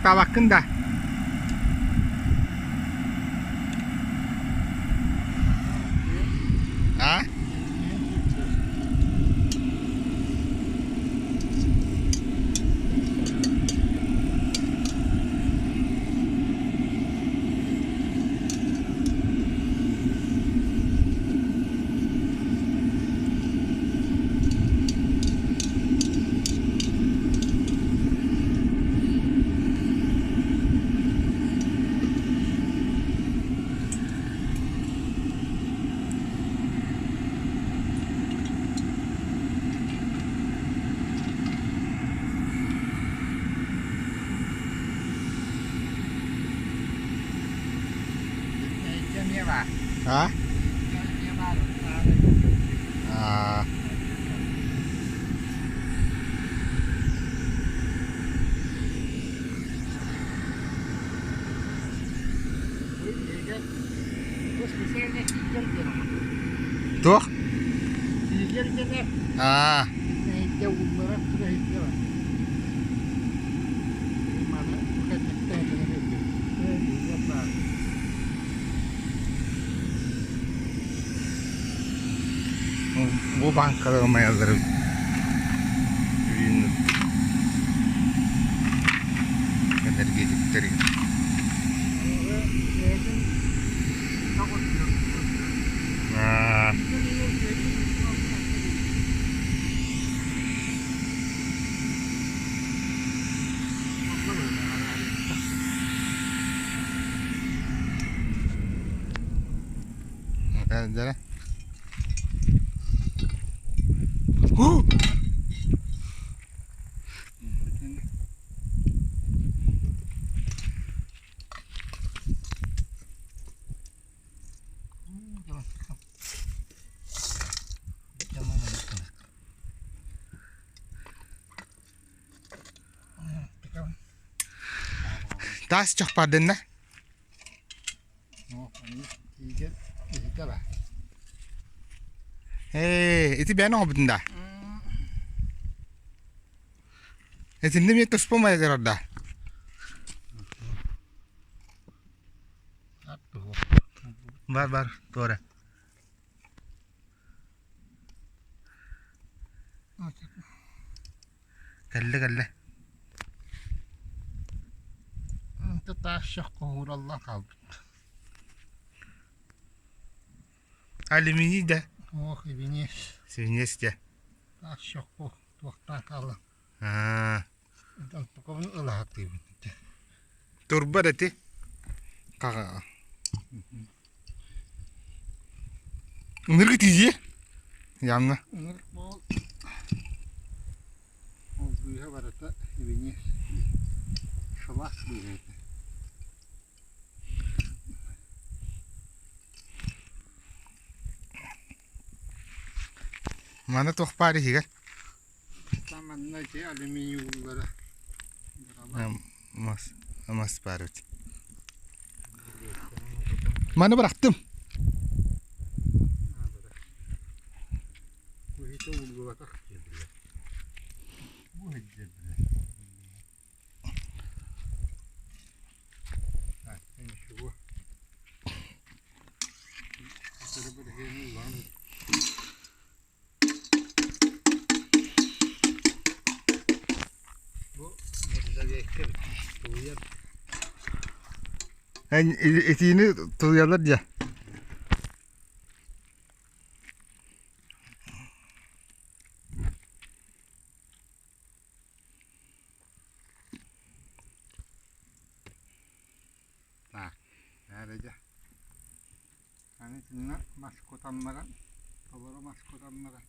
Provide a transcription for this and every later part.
Балыктаабаккын да? А? А? А. Туох? Аа. Бу бааҥкалар умайаллар энергетиктэр Таас чох бардынна? Ээ, ити бэйэн оҥорбутун да? Итиннэ эмиэ туспа умайа да? Бар бар туора. Кэллэ кэллэ. Таас хоһуураллан хаалбыт. Алюминий да? Ох, ибинес. Свинец дьэ. Таас чохху туохтаан хаалла. Аа. Онтукабын ылаһатыыбын. Турба да ити. Хаҕа. Ыныргы тиийиэ. Явно. Ынырык буол. Ол быыһа барыта ибинес. Шалах быыһа этэ. Маны туох баар иһигэр? Манна ити алюминий ууллара. Мас, мас баар эбит. Маны бырахтым. Куһита ууллубатах диэбилэр. Ничего. Итиини тулуйаллар дьэ. Так, ээрэ Аны итиннэ мас кутан баран, толору мас кутан баран,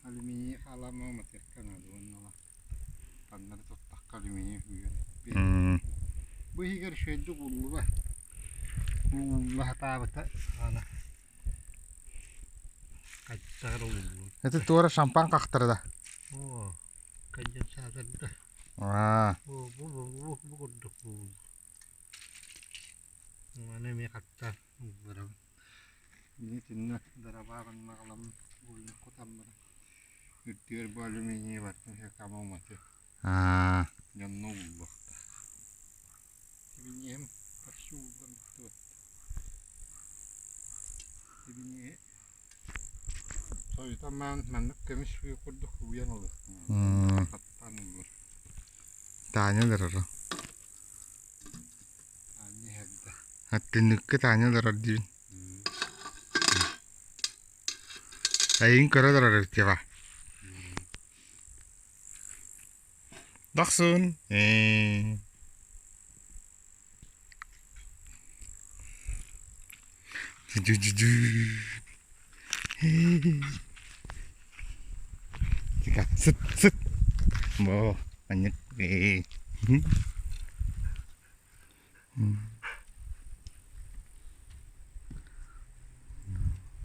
алюминий хаалаама уматыахха наада уонна таҥнары туттахха алюминий үүйэн Бу иһигэр үчүгэйдик ууллуба. Уулла сатаабыта аны хайдах эрэ ууллубут. Это туора шампан хахтара да. Оо, конденсаторда. Аа. Бу бу бу бу курдук ууллу. Маны эмиэ хатта уулларабын. Итиннэ дарабааҕын аҕаламмын буойун кутан баран үрдүгэр бу алюминий бартын кама уматыа. Аа. Дьонно ууллуохтаах. Ибиниэһим почти ууллан бүттүбүт. Ибиниэһи сойутан баран маннык көмүс быа курдук уйан ылыахтаах. Хаттаан ыллыр. Таня олорор. Таня иһэрдэ. Түннүккэ Таня олорор диибин. Эйигин көрө олорор эбит дьэ Дохсун ээ Сыт сыт Бо анньык ээ.